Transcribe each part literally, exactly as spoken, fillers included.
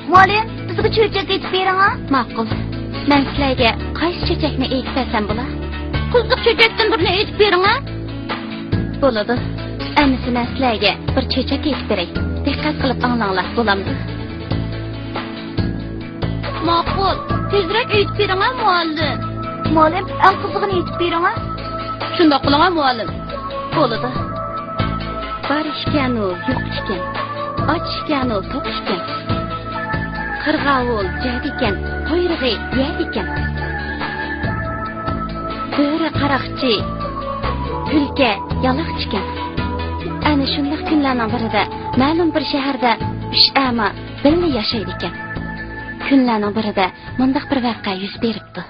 مۇئەللىم، بىزگە چۆچەك ئېيتىپ بېرىڭە. ماقۇل. مەن سىلەرگە قايسى چۆچەكنى ئېيتىپ بەرسەم بولا؟ قىزىق چۆچەكتىن بىرنى ئېيتىپ بېرىڭە. بولىدۇ. ئەمىسە مەن سىلەرگە بىر چۆچەك ئېيتىپ بېرەي. دىققەت قىلىپ ئاڭلاڭلار، بولامدۇ؟ ماقۇل. تېزرەك ئېيتىپ بېرىڭە، مۇئەللىم. مۇئەللىم، ئەڭ قىزىقىنى ئېيتىپ بېرىڭە. شۇنداق قىلىڭە، مۇئەللىم. بولىدۇ. بار ئىكەنۇ يوق ئىكەن، ئاچ ئىكەنۇ توق ئىكەن. قىرغاۋۇل جەدىكەن، قۇيرۇقى يەدىكەن. بۆرە قاراقچى، تۈلكە يالاقچىكەن. ئەنە شۇنداق كۈنلەرنىڭ بىرىدە مەلۇم بىر شەھەردە ئۈچ ئەما بىللە ياشايدىكەن. كۈنلەرنىڭ بىرىدە مۇنداق بىر ۋەقە يۈز بېرىپتۇ.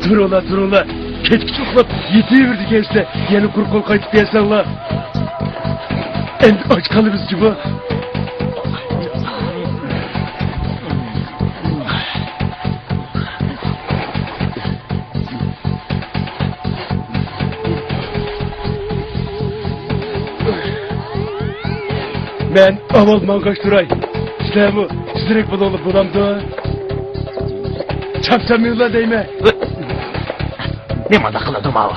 تۇرۇڭلار، تۇرۇڭلار. كەچكىچە ئۇخلاپ يېتىۋېرىدىكەنسىلەر. يەنە قۇرۇق قول قايتىپ كەلسەڭلار، ئەمدى ئاچ قالىمىز جۇمۇ. مەن ئاۋۋال ماڭغاچ تۇراي. سىلەرمۇ تېزرەك بولۇڭلار، بولامدۇ؟ چاپسانمىڭلار دەيمەن. نېمانداق قىلىدۇ ماۋۇ؟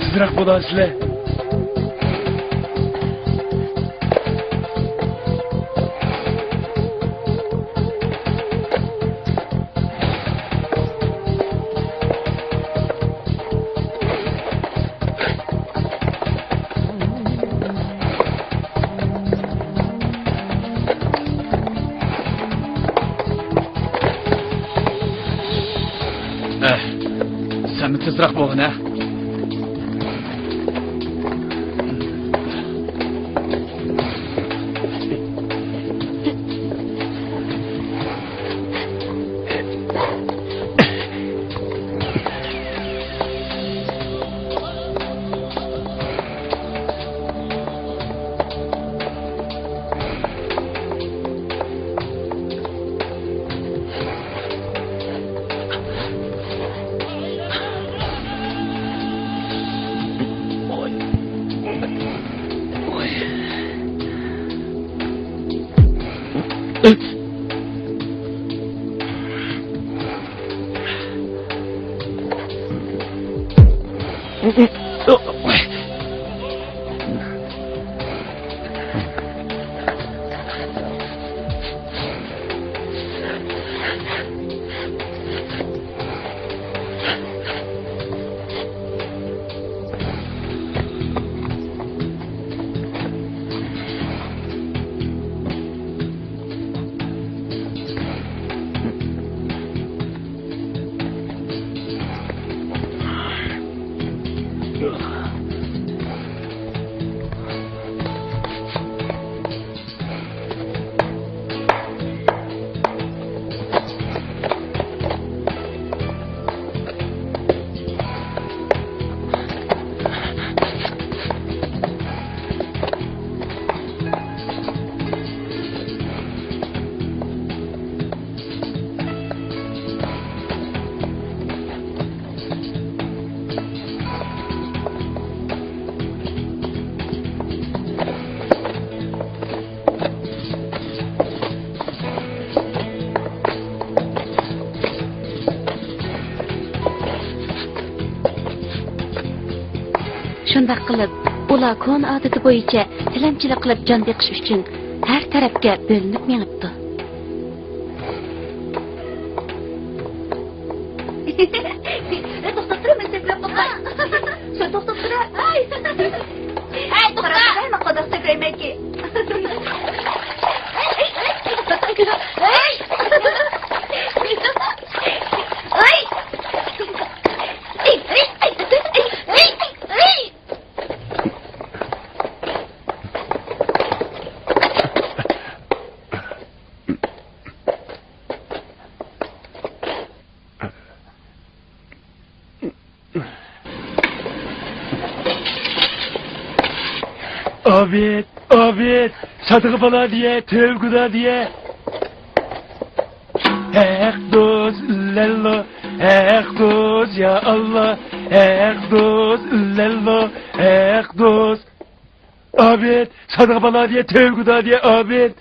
تېزرەك بولاسىلەر. ئەھ، سەنمۇ تېزراق بولغىن ھە. شۇنداق قىلىپ، ئۇلار كونا ئادىتى بويىچە تىلەمچىلىك قىلىپ جان بېقىش ئۈچۈن ھەر تەرەپكە بۆلۈنۈپ مېڭىپتۇ. توختاپ تۇرە، مەن سەكرەپ قالماي. سەن توختاپ تۇرە. ھەي، توختا! ھەي، توختا! قانداق سەكرەيمەنكى؟ ھەي! ئابىد، ئابىد، سادىقى بالا دېيە، تۆۋگۇدا دېيە. ھەق دوست، لەللو، ھەق دوست، يا ئاللا، ھەق دوست، لەللو، ھەق دوست. ئابىد، سادىقى بالا دېيە، تۆۋگۇدا دېيە، ئابىد.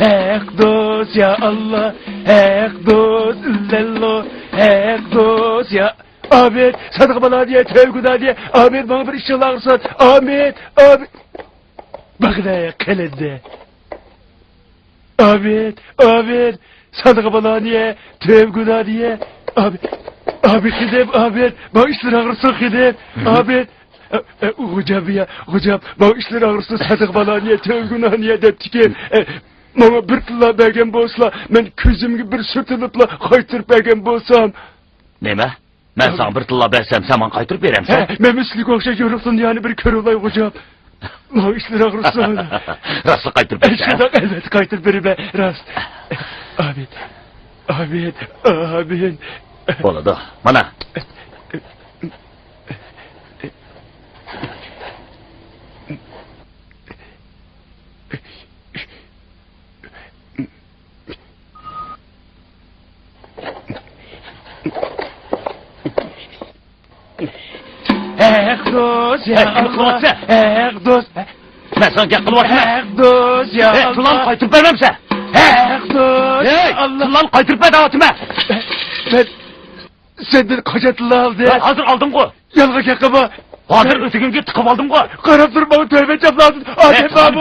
ھەق دوست، يا ئاللا، ھەق دوست، لەللو، ھەق دوست، يا ئابىد، سادىقى بالا دېيە، تۆۋگۇدا دېيە، ئابىد، ماڭا بىر ئىشىڭ ئاغرىسۇن، ئابىد، ئابىد. باغدا قېلىندى. ئابىد، ئابىد، سادىقى بالا دېيە، تۆۋگۇدا دېيە، ئابىد، ئابىد، خېنىم، ئابىد، ماڭا ئىشلىرى ئاغرىسۇن، خېنىم، ئابىد. ئە، ئە، غوجام يا، غوجام، ماڭا ئىشلىرى ئاغرىسۇن، سادىقى بالا نىيە، تۆۋگۇنا نىيە دەپتىكەن. ئە، ماڭا بىر تىللا بەرگەن بولسىلا، مەن كۆزۈمگە بىر سۈرتۈنۈپلا قايتۇرۇپ بەرگەن بولسام. نېمە؟ مەن ساڭا بىر تىللا بەرسەم، سەن ماڭا قايتۇرۇپ بېرەمسەن؟ ھە، مەنمۇ سىلىگە ئوخشاش يورۇق دۇنيانى بىر كۆرۈۋالاي، غوجام. ماڭا ئىشلىرى ئاغرىسۇن. راستلا قايتۇرۇپ بېرىسەن؟ شۇنداق، ئەلۋەتتە قايتۇرۇپ بېرىمەن، راست. ئابىد، ئابىد، ئابىد. بولىدۇ، مانا. ھەق دوست، يا ئەي، كىم قىلىۋاتىسەن؟ ھەق دوست. مەن ساڭا گەپ قىلىۋاتىمەن. ھەق دوست، يا ئەي، تىللامنى قايتۇرۇپ بەرمەمسەن؟ ھەق دوست، ھەي، يا ئاللا. تىللامنى قايتۇرۇپ بەر دەۋاتىمەن. مەن سەندىن قاچان تىللا ئالدىم؟ ھە، ھازىر ئالدىمغۇ. يالغان گەپ قىلما. ھازىر ئۆتۈكۈڭگە تىقىپ ئالدىمغۇ. قاراپ تۇرۇپ ماڭا تۆۋەن چاپلاۋاتىدۇ. ئادەم بارمۇ؟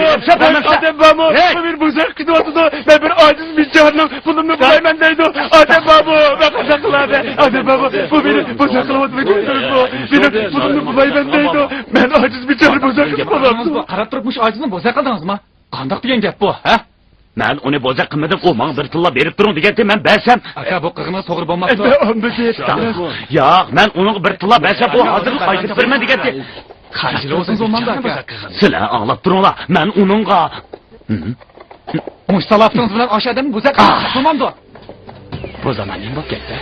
ئادەم بارمۇ؟ ھەي! بۇ مېنى بوزەك قىلىۋاتىدۇ. مەن بىر ئاجىز بىچارىنىڭ پۇلۇمنى بۇلايمەن دەيدۇ. ئادەم بارمۇ؟ مەن قانداق قىلاي؟ ئادەم بارمۇ؟ بۇ مېنى بوزەك قىلىۋاتىدۇ. مېنىڭ پۇلۇمنى بۇلايمەن دەيدۇ. مەن ئاجىز بىچارە بوزەك قىلىپ قالامدۇ. قاراپ تۇرۇپ مۇشۇ ئاجىزنى بوزەك قىلدىڭىزمۇ؟ قانداق دېگەن گەپ بۇ، ھە؟ مەن ئۇنى بوزەك قىلمىدىم، ئۇ ماڭا بىر تىللا بېرىپ تۇرۇڭ دېگەنتى، مەن بەرسەم. ئاكا، بۇ قىلغىنىڭىز توغرا بولماپتۇ. ئەمدى ئاندىكى ياق، مەن ئۇنىڭغا بىر تىللا بەرسەم، ئۇ ھازىرلا قايتۇرۇپ بېرىمەن دېگەنتى. خەجىلى بولسىڭىز بولمامدۇ، ئاكا؟ سىلەر ئاڭلاپ تۇرۇڭلار، مەن ئۇنىڭغا. مۇشۇ سالاپىتىڭىز بىلەن ئاشۇ ئادەمنى بوزەك قىلسىڭىز بولمامدۇ؟ بۇ زامان نېمە بولۇپ كەتتى؟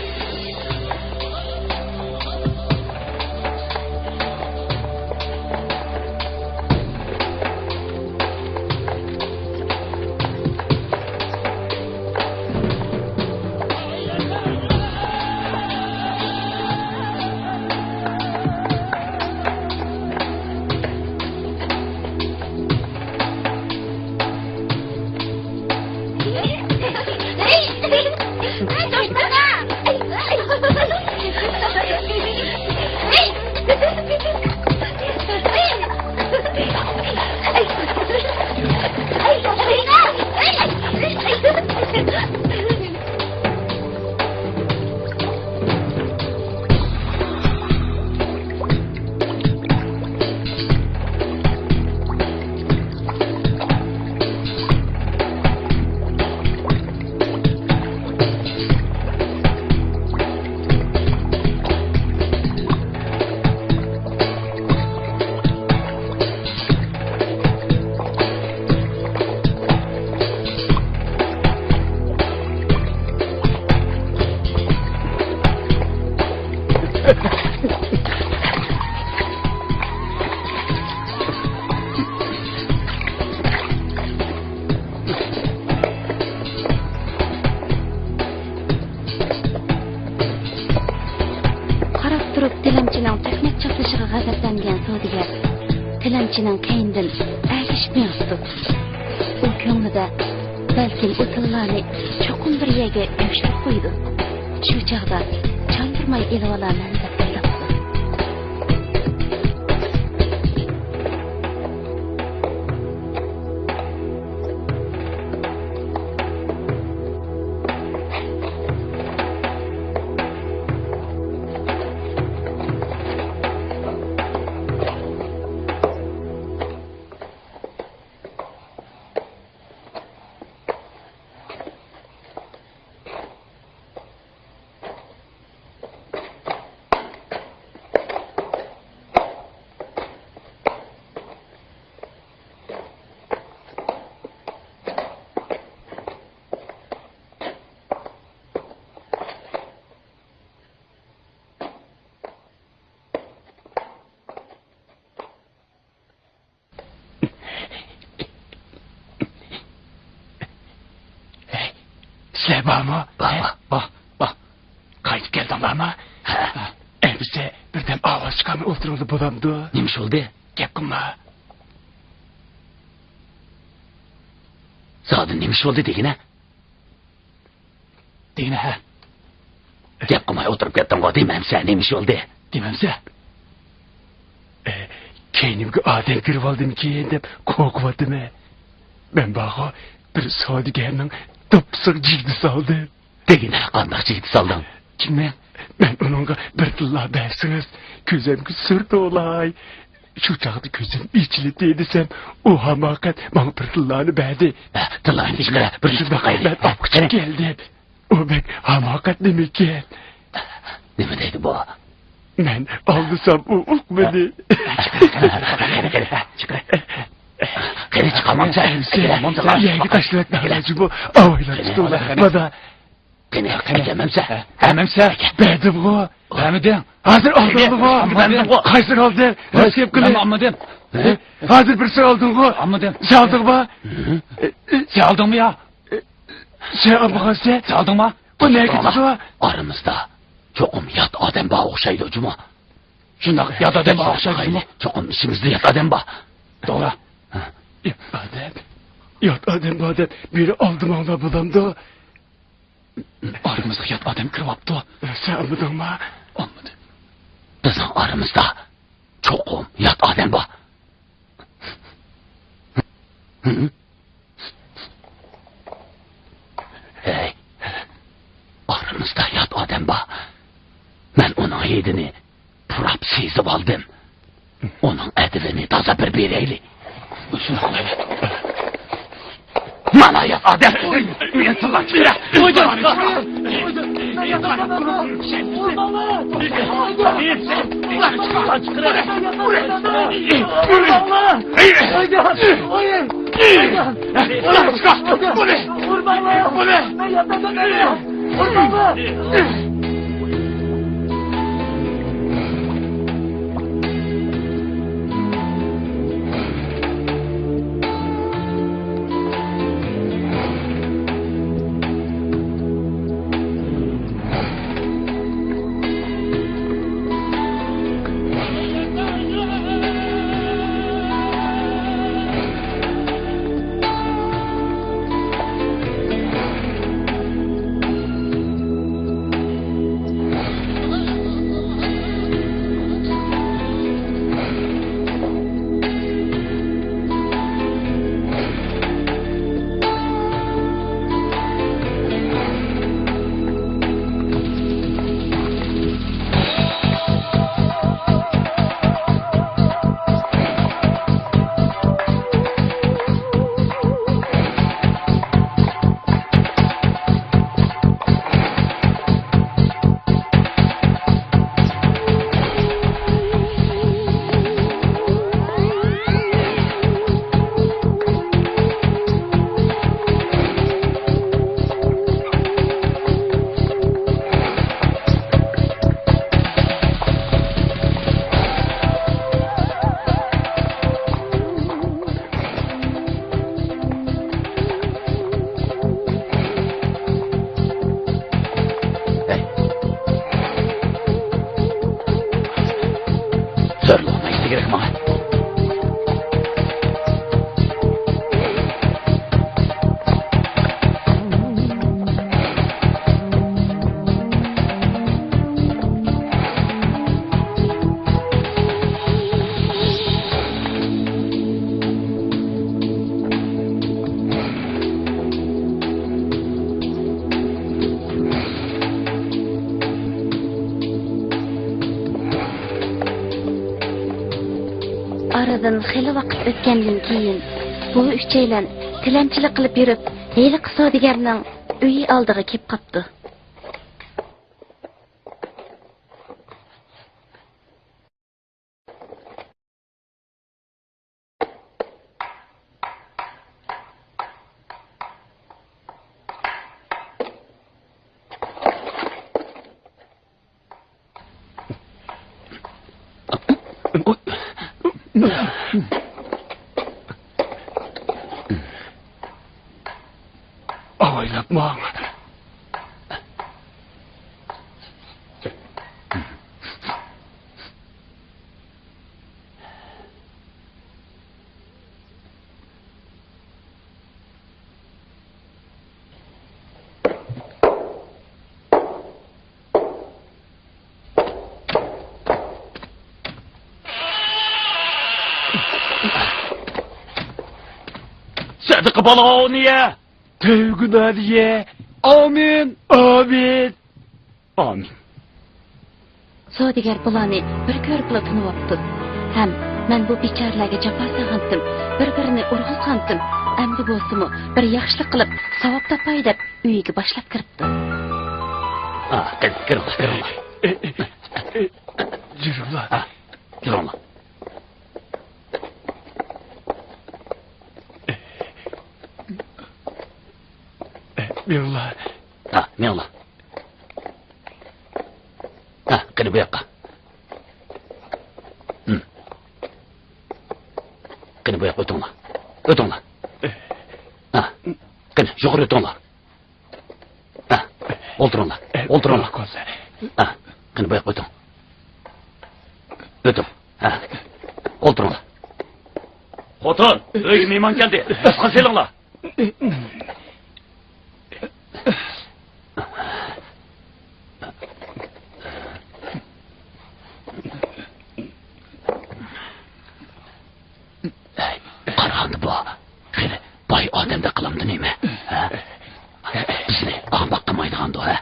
قاراپ تۇرۇپ تىلەمچىنىڭ تۆھمەت چاپلىشىغا غەزەپلەنگەن سودىگەر تىلەمچىنىڭ كەينىدىن ئەگىشىپ مېڭىپتۇ. ئۇ كۆڭلىدە، بەلكىم ئۇ تىللانى چوقۇم بىر يەرگە يوشۇرۇپ قويىدۇ. شۇ چاغدا چاندۇرماي ئېلىۋالارمەن دەپ ئويلاپتۇ. سىلەر بارمۇ؟ بار، ھە؟ بار، بار، بار. قايتىپ كەلدىڭلارمۇ؟ ھە. ئەمىسە بىردەم ئاۋاز چىقارماي ئولتۇرۇڭلار بولامدۇ؟ نېمە ئىش بولدى؟ گەپ قىلما. زادى نېمە ئىش بولدى دېگىنە؟ دېگىنە ھە. گەپ قىلماي ئولتۇرۇپ كەتتىڭغۇ، دېمەمسە نېمە ئىش بولدى؟ دېمەمسە؟ ئە، كەينىمگە ئادەم كىرىۋالدىمىكىن دەپ قورقۇۋاتىمەن. مەن بارغۇ، بىر سودىگەرنىڭ دوپپىسىغا جىگدە سالدىم. دېگىنە قانداق جىگدە سالدىڭ؟ كىمنىڭ؟ مەن ئۇنىڭغا بىر تىللا بەرسىڭىز، كۆزۈمگە سۈرتۈۋالاي. شۇ چاغدا كۆزۈم ئېچىلدى دېسەم، ئۇ ھاماقەت ماڭا بىر تىللانى بەردى. ھە، تىللانى چىقىرە، بىر شۇنداق مەن ئاپقىچىپ كەلدىم. ئۇ بەك ھاماقەت نېمىكەن؟ نېمە دەيدۇ بۇ؟ مەن ئالدىسام ئۇ ئۇقمىدى. قېنى چىقارمامسەن؟ يەرگە تاشلاپ بەرگەنچۇ بۇ. ئاۋايلاپ تۇتۇڭلار. مانا. قېنى، قېنى. ئەكەلمەمسە؟ ئەمەمسە؟ بەردىمغۇ. بەرمىدىڭ. ھازىر ئالدىڭغۇ. قايسىنى ئالدىڭ؟ راست گەپ قىلىڭ. ئالمىدىم. ھازىر بىرسىنى ئالدىڭغۇ. ئالمىدىم. سەن ئالدىڭمۇ؟ سەن ئالدىڭمۇ يا؟ سەن ئالمىغانسەن. سەن ئالدىڭمۇ؟ بۇ نەگە كېتىدۇ؟ ئارىمىزدا چوقۇم يات ئادەم بار ئوخشايدۇ جۇمۇ. شۇنداق، يات ئادەم بار ئوخشايدۇ جۇمۇ. چوقۇم ئىچىمىزدە يات ئادەم بار. توغرا. ھە. يات ئادەم. يات ئادەم بار دەپ بىرى ئالدىماڭلار بولامدۇ؟ ئارىمىزغا يات ئادەم كىرىۋاپتۇ. سەن ئالمىدىڭمۇ؟ ئالمىدىم. بىزنىڭ ئارىمىزدا چوقۇم يات ئادەم بار. ھەي، ئارىمىزدا يات ئادەم بار. مەن ئۇنىڭ ھىدىنى پۇراپ سېزىۋالدىم. ئۇنىڭ ئەدىپىنى تازا بىر بېرەيلى. مانا يات ئادەم. مېنى تىللاپ چىقىرە. زورلۇق نەرسە كېرەك ماڭا. ئارىدىن خېلى ۋاقىت ئۆتكەندىن كېيىن، بۇ ئۈچەيلەن تىلەمچىلىك قىلىپ يۈرۈپ، ھېلىقى سودىگەرنىڭ ئۆيى ئالدىغا كېلىپ قاپتۇ. ئاۋايلاپ ماڭ. ئەدىقى بالاۋنى يە! تۆگۈنانى يە! ئامىن! ئامىن! ئامىن! سودىگەر بۇلارنى بىر كۆرۈپلا تونۇۋاپتۇ. ھەم مەن بۇ بىچارىلەرگە جاپا سالغانتىم، بىر-بىرىنى ئۇرغۇزغانتىم. ئەمدى بولسىمۇ بىر ياخشىلىق قىلىپ، ساۋاب تاپاي دەپ ئۆيىگە باشلاپ كىرىپتۇ. ئا، قېنى، كىرىڭلار، كىرىڭلار. يۈرۈڭلار. ئا، يۈرۈڭلار. مېڭىڭلار. ھە، مېڭىڭلار. ھە، قېنى بۇ ياققا. ھىم. قېنى بۇ ياققا ئۆتۈڭلار. ئۆتۈڭلار. ھە، قېنى يۇقىرى ئۆتۈڭلار. ھە، ئولتۇرۇڭلار. ئولتۇرۇڭلار. ھە، قېنى بۇ ياققا ئۆتۈڭ. ئۆتۈڭ. ھە. ئولتۇرۇڭلار. خوتۇن، ئۆيگە مېھمان كەلدى. داستىخان سېلىڭلار. ھەي، قارىغاندا بۇ خېلى باي ئادەمدەك قىلامدۇ نېمە؟ ھە؟ بىزنى ئاخماق قىلمايدىغاندۇ، ھە؟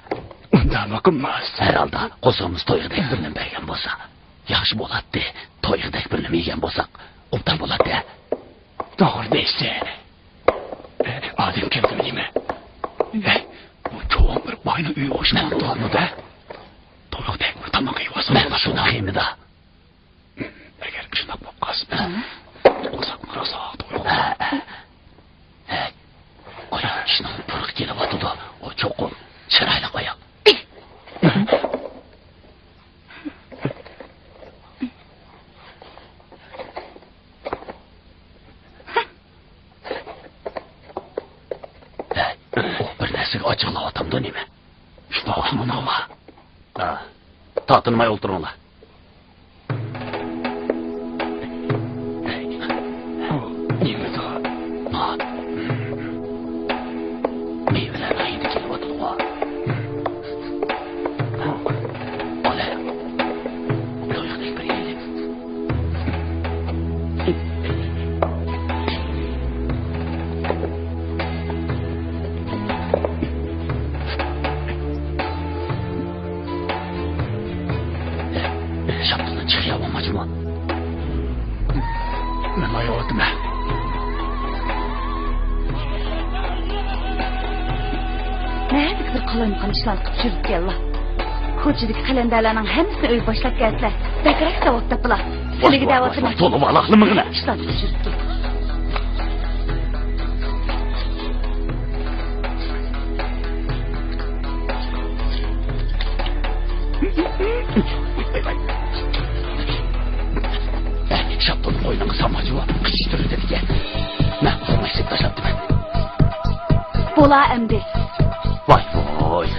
ئۇنداقمۇ قىلماس. ھەر ھالدا قورسىقىمىز تويغۇدەك بىر نېمە بەرگەن بولسا ياخشى بولاتتى. تويغۇدەك بىر نېمە يېگەن بولساق ئوبدان بولاتتى، ھە؟ توغرا دەيسەن. ئادەم كەلدىمۇ نېمە؟ ھەي، بۇ چوغان بىر باينىڭ ئۆيى ئوخشىمامدۇ؟ توغرا. تويغۇدەك بىر تاماق يېۋالساق مەن بولاتتى. شۇنداق يەيمىدا. ئەگەر شۇنداق بولۇپ قالسا، ھە، قورساقنى راسا تويۇق. ھە، ھە. ھەي، قويۇڭ، كىشىنىڭ پۇرىقى كېلىۋاتىدۇ. ئۇ چوقۇم چىرايلىق ئايال. ھەي، ئۇ بىر نەرسىگە ئاچچىقلاۋاتامدۇ نېمە؟ شۇنداق ئوخشىمامدۇ؟ ھە، تارتىنماي ئولتۇرۇڭلار. بۇ نېمىدۇ؟ مېۋىلەرنىڭ ھىدى كېلىۋاتىدىغۇ. بولە. تويغۇدەك بىر يەيلى. شاپتۇلدىن چىقىپ يەۋالمايمۇ؟ مەن ماياۋاتىمەن. نەدىكى بىر قالايمىقان ئىشلارنى قىلىپ يۈرۈپتىكەنلا. كوچىدىكى قەلەندەرلەرنىڭ ھەممىسىنى ئۆيگە باشلاپ كەلسىلە. بەكرەك ساۋاب تاپىلا. سىلىگە دەۋاتىمەن. تولا ۋالاقلىمىغىنە. ئىشلارنى قىلىپ يۈرۈپتۇ. شاپتۇلنى قوينۇڭغا سالماقچى بولۇپ قىچىشتۇرۇۋېتىدىكەن. مەن ئۇزۇن تاشلاپتىمەن. بولا ئەمدى. ۋاي ۋاي.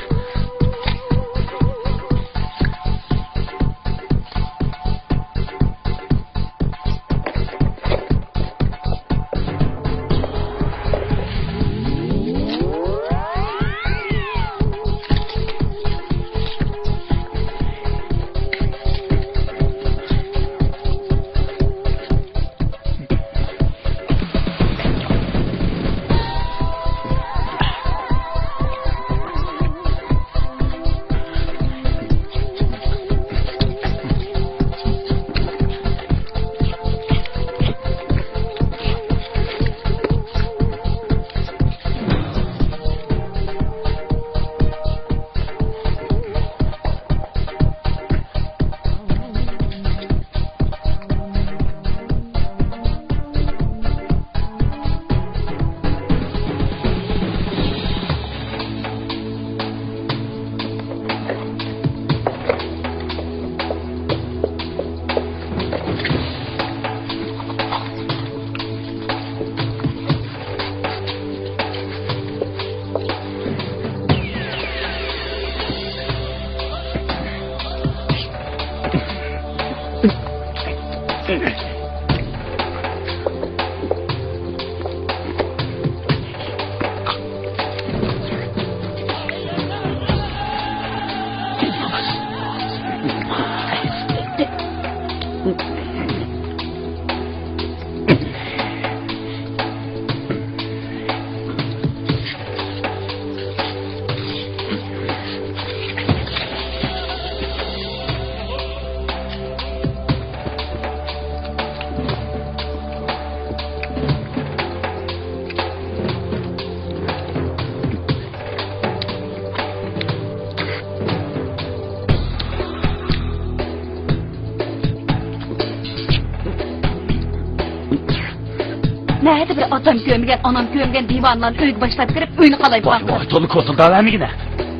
نەدە بىر ئاتام كۆرمىگەن، ئانام كۆرمىگەن دىۋانىلارنى ئۆيگە باشلاپ كىرىپ، ئۆينى قالايمىقان قىلىدۇ. ۋاي، تولا كوسۇلداۋەرمىگىنە.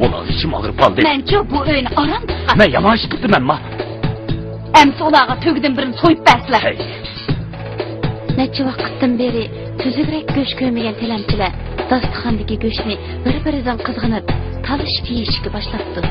ئۇلارغا ئىچىم ئاغرىپ قالدى. مەنچۇ بۇ ئۆينى ئاران تۇتقان. مەن يامان ئىش قىپتىمەنما؟ ئەمسە ئۇلارغا تۆگىدىن بىرنى سويۇپ بەرسىلە. ھەي. نەچچە ۋاقىتتىن بېرى تۈزۈكرەك گۆش كۆرمىگەن تىلەمچىلەر داستىخاندىكى گۆشنى بىر-بىرىدىن قىزغىنىپ، تالىشىپ يېيىشكە باشلاپتۇ.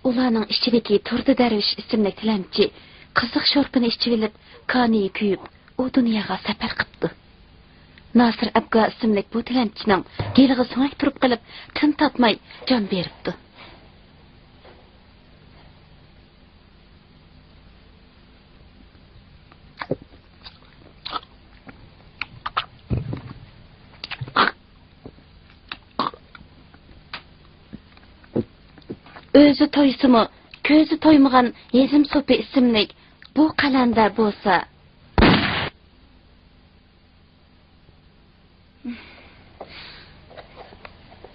ئۇلارنىڭ ئىچىدىكى تۇردى دەرۋىش ئىسىملىك تىلەمچى قىزىق شورپىنى ئىچىۋېلىپ، كانىيى كۆيۈپ، ئۇ دۇنياغا سەپەر قىپتۇ. ناسىر ئەبگا ئىسىملىك بۇ تىلەمچىنىڭ گېلىغا سۆڭەك تۇرۇپ قېلىپ، تىن تارتماي جان بېرىپتۇ. ئۆزى تويسىمۇ، كۆزى تويمىغان ھېزىم سوپى ئىسىملىك بۇ قەلەندەر بولسا،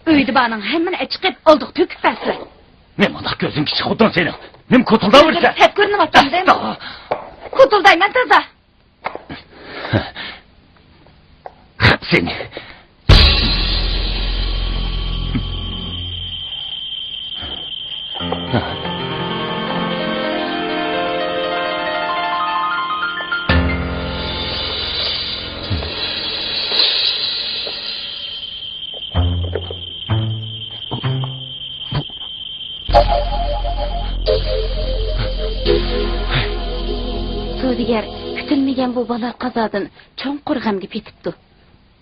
ئۆيدە بارنىڭ ھەممىنى ئەچىقىپ، ئالدىغا تۆكۈپ بەرسىلە. نېمانداق كۆزۈڭ كىچىك خوتۇن سېنىڭ؟ نېمە كوتۇلداۋۇرسەن؟ سەت كۆرۈنۈۋاتامدىم؟ ئەستا! كوتۇلدايمەن تازا. خەپ سېنى. سودىگەر كۈتۈلمىگەن بۇ بالا-قازادىن چوڭقۇر غەمگە پېتىپتۇ.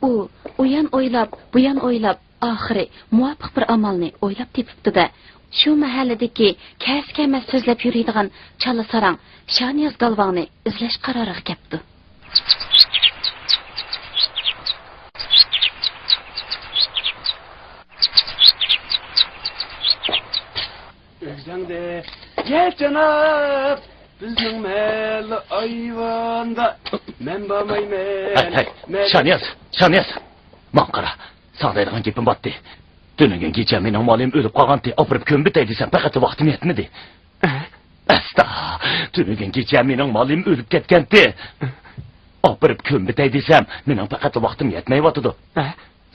ئۇ ئۇيان ئويلاپ، بۇيان ئويلاپ، ئاخىرى مۇۋاپىق بىر ئامالنى ئويلاپ تېپىپتۇ-دە، شۇ مەھەللىدىكى كەسكەمەس سۆزلەپ يۈرىدىغان چالا ساراڭ شانىياز گالۋاڭنى ئىزلەش قارارىغا كەپتۇ. ئۆگزەڭدە گەپ جاناب، بىزنىڭ مەھەللە ئايۋاندا. مەن بارمايمەن. ھەي، ھەي، مەن شانىياز، شانىياز. ماڭا قارا، ساڭا دەيدىغان گېپىم بارتى. تۈنۈگۈن كېچە مېنىڭ مالىم ئۆلۈپ قالغانتى، ئاپىرىپ كۆمۈۋېتەي دېسەم، پەقەت ۋاقتىم يەتمىدى. ئە؟ ئەستا، تۈنۈگۈن كېچە مېنىڭ مالىم ئۆلۈپ كەتكەنتى. ئاپىرىپ كۆمۈۋېتەي دېسەم، مېنىڭ پەقەت ۋاقتىم يەتمەيۋاتىدۇ. ئە؟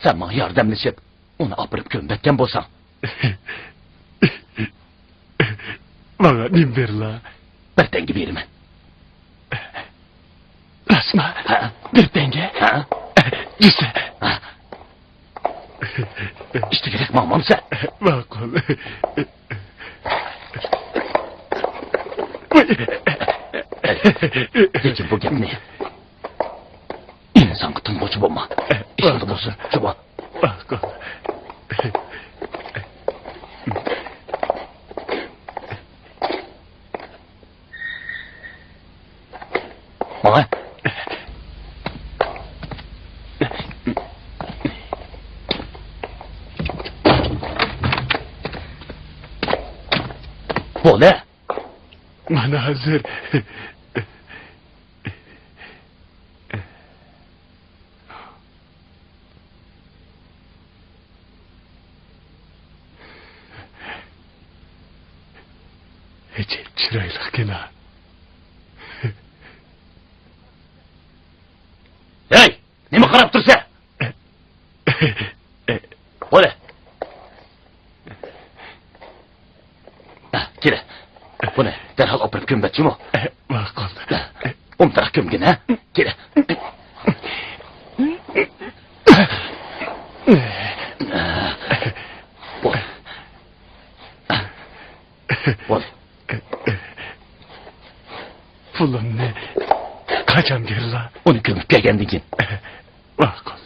سەن ماڭا ياردەملىشىپ، ئۇنى ئاپىرىپ كۆمۈۋەتكەن بولساڭ. ماڭا نېمە بېرىلا؟ بىر تەڭگە بېرىمەن. راستما؟ ھە. بىر تەڭگە؟ ھە. جۈسە. ھە. ئىشتىكىدەك ماڭمامسەن؟ ماقۇل. لېكىن بۇ گەپنى ئىنسانغا تىنغۇچى بولما. ئىشىڭدا بولسۇن، جۇما. ماڭا. بولدى. مانا ھازىر. ئەجەب چىرايلىقكەن ھە. ھەي، نېمە قاراپ تۇرسەن؟ بولدى. ھە، كېلە. بۇنى دەرھال ئاپىرىپ كۆمۈۋەت جۇمۇ. ماقۇل. ئومتىراق كۆمگىن، ھە؟ كېلە. بولدى. بولدى. پۇلۇمنى قاچان بېرىلا؟ ئۇنى كۆمۈپ كەلگەندىن كېيىن. ماقۇل.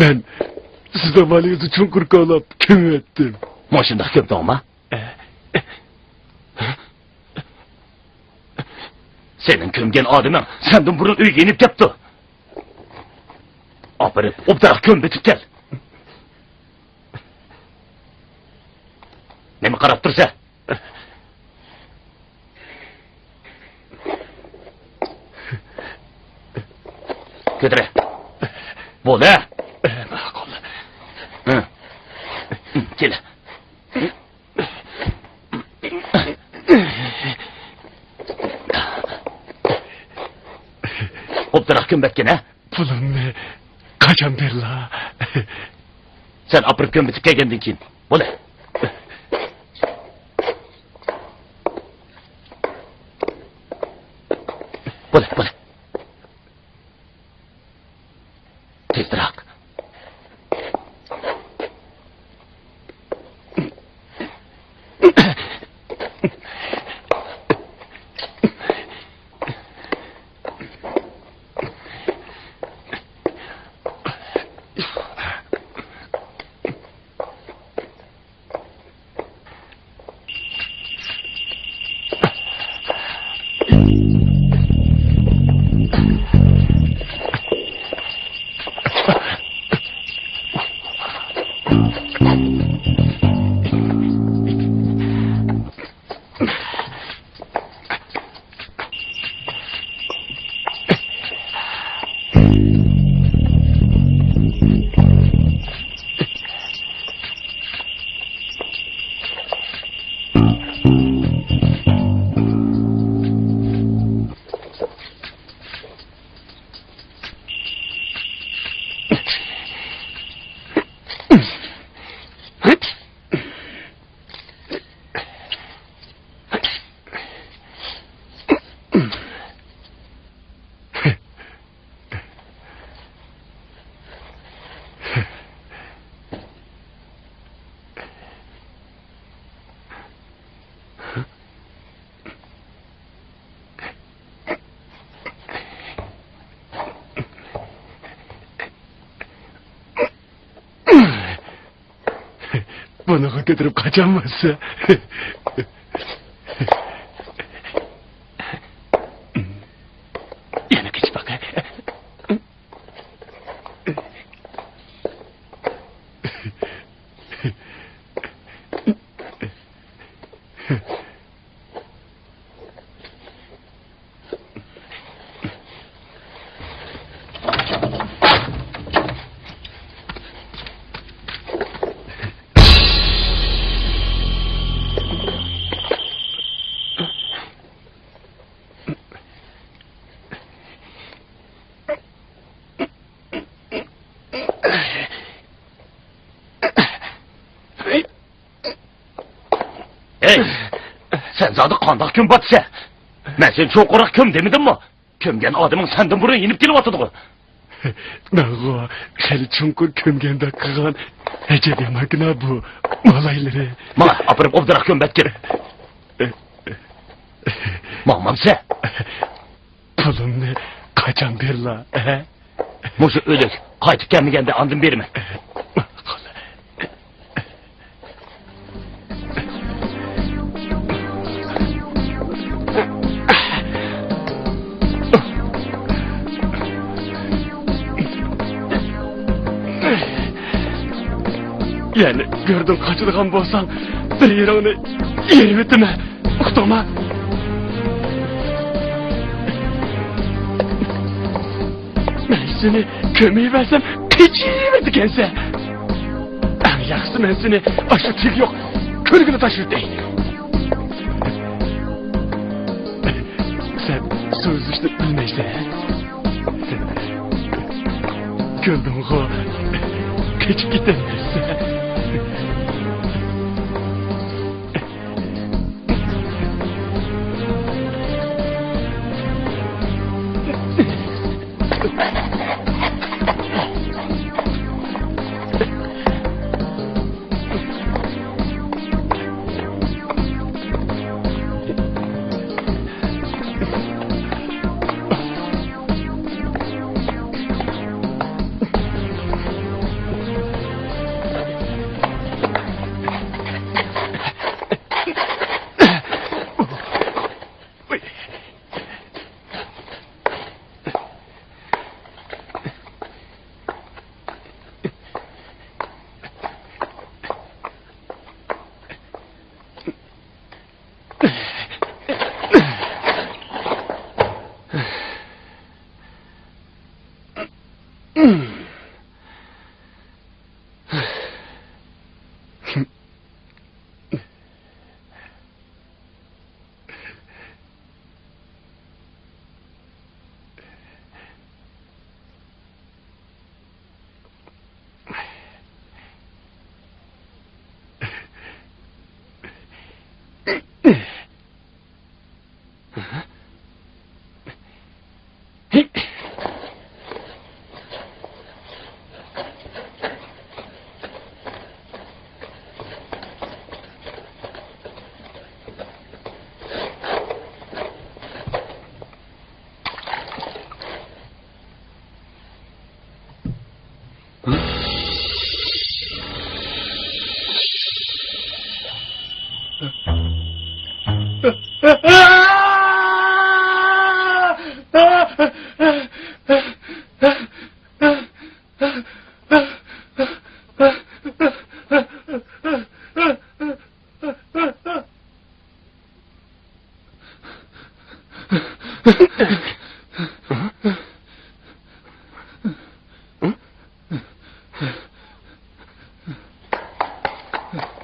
مەن سىز ئامالىڭىزنى چوڭقۇر كاۋلاپ كۆمۈۋەتتىم. مۇشۇنداق كۆمدۈڭما؟ سېنىڭ كۆمگەن ئادىمىڭ سەندىن بۇرۇن ئۆيگە يېنىپ كەپتۇ. ئاپىرىپ، ئوبدانراق كۆمۈۋېتىپ كەل. نېمە قاراپ تۇرسەن؟ كۆتۈرە. بولدى. ماقۇل. ھە. كېلە. ئوبدانراق كۆمۈۋەتكىن، ھە؟ پۇلۇمنى قاچان بېرىلا؟ سەن ئاپىرىپ كۆمۈۋېتىپ كەلگەندىن كېيىن. بولدى. بولدى، بولدى. تېزرەك. بۇنىڭغا كۆتۈرۈپ قاچالماسا. يەنە قېچىپ باقە. ھەي! سەن زادى قانداق كۆمۈۋاتىسەن؟ مەن سېنى چوڭقۇرراق كۆم دېمىدىممۇ؟ كۆمگەن ئادىمىڭ سەندىن بۇرۇن يېنىپ كېلىۋاتىدىغۇ. مەنغۇ خېلى چوڭقۇر كۆمگەندەك قىلغان. ئەجەب يامانكىنا بۇ مالايلىرى. ماڭا ئاپىرىپ ئوبدانراق كۆمۈۋەتكىن. ماڭمامسەن؟ پۇلۇمنى قاچان بېرىلا، ھە؟ مۇشۇ ئۆلۈك قايتىپ كەلمىگەندە ئاندىن بېرىمەن. يەنە گۆردىن قاچىدىغان بولساڭ، بىر يېرىڭنى يېرىۋېتىمەن. ئۇقتۇڭما؟ مەن سېنى كۆمۈۋەرسەم، قېچىۋېرىدىكەنسەن. ئەڭ ياخشىسى، مەن سېنى ئاشۇ تېگى يوق كۆلگىلا تاشلىۋېتەي. سەن سۇ ئۈزۈشنى بىلمەيسەن. كۆردۈڭغۇ؟ قېچىپ كېتەلمەيسەن.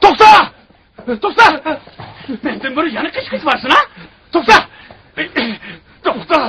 توختا! توختا! مەندىن بۇرۇن يەنە قېچىپ كېتىۋاتىسەن، ھە؟ توختا! توختا!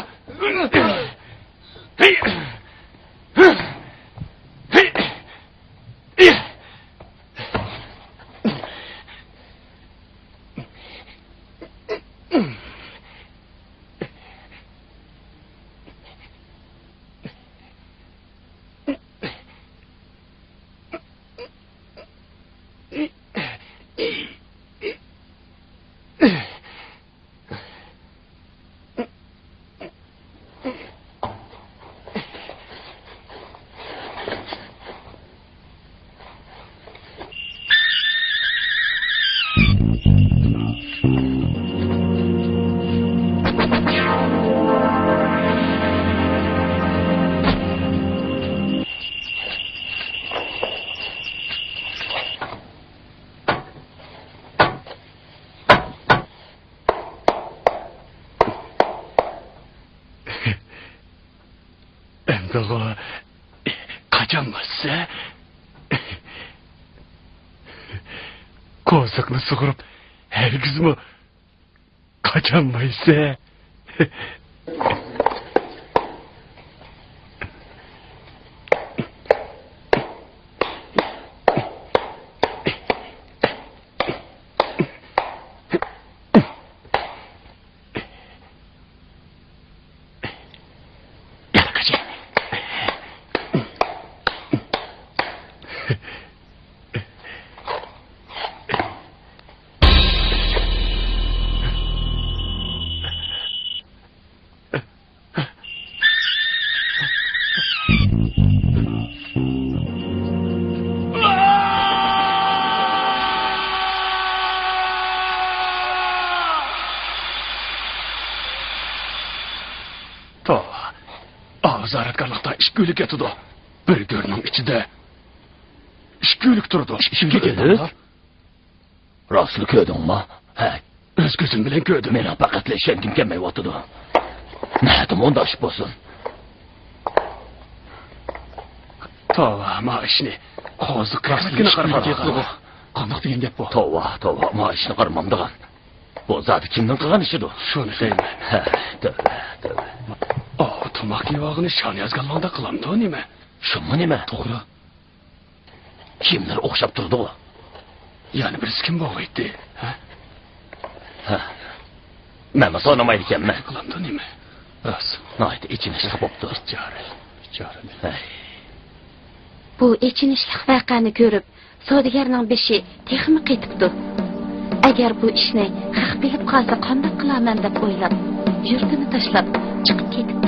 بولامدىغۇ؟ قاچالمايسىز ھە؟ قوزۇقنى سۇغۇرۇپ ھەرگىزمۇ قاچالمايسىز ھە؟ توۋا، ئازارەتكارلىقتا ئىككى ئۆلۈك ياتىدۇ. بىر گۆرنىڭ ئىچىدە ئىككى ئۆلۈك تۇرىدۇ. ئىككى ئۆلۈك؟ راستلا كۆردۈڭمۇ؟ ھە. ئۆز كۆزۈم بىلەن كۆردۈم. مېنىڭ پەقەتلا ئىشەنگۈم كەلمەيۋاتىدۇ. نەدە مۇنداق ئىش بولسۇن؟ توۋا، ما ئىشنى قوزۇق راستىنى قىلىۋاتىدۇ. قانداق دېگەن گەپ بۇ؟ توۋا، توۋا، ما ئىشنى قارىمامدىغان. بۇ زادى كىمنىڭ قىلغان ئىشىدۇ؟ شۇنى دەيمەن. ھە، تۆۋە، تۆۋە. ئاۋۇ تاماق يەۋالغىنى شانىياز گالۋاڭدەك قىلامدۇ نېمە؟ شۇمۇ نېمە؟ توغرا. كىيىملىرى ئوخشاپ تۇرىدىغۇ. يەنە بىرسى كىم بولغىيتتى؟ ھە؟ ھە. مەنمۇ سورىمايدىكەنمەن. قىلامدۇ نېمە؟ راست. ناھايىتى ئېچىنىشلىق بوپتۇ. بىچارە، بىچارە. ھەي. بۇ ئېچىنىشلىق ۋەقەنى كۆرۈپ، سودىگەرنىڭ بېشى تېخىمۇ قېتىپتۇ. ئەگەر بۇ ئىشنى خەق بىلىپ قالسا قانداق قىلارمەن دەپ ئويلاپ، يۇرتىنى تاشلاپ چىقىپ كېتىپتۇ.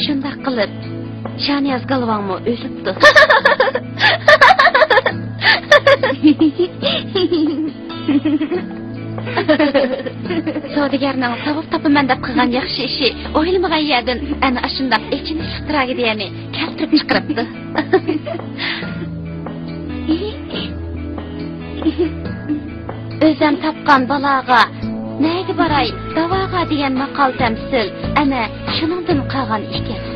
شۇنداق قىلىپ، شانىياز گالۋاڭمۇ ئۆلۈپتۇ. سودىگەرنىڭ ساۋاب تاپىمەن دەپ قىلغان ياخشى ئىشى ئويلىمىغان يەردىن ئەنە ئاشۇنداق ئېچىنىشلىق تراگېدىيەنى كەلتۈرۈپ چىقىرىپتۇ. ئۆزەم تاپقان بالاغا، نەگە باراي، داۋاغا دېگەن ماقال-تەمسىل ئەنە شۇنىڭدىن قالغان ئىكەن.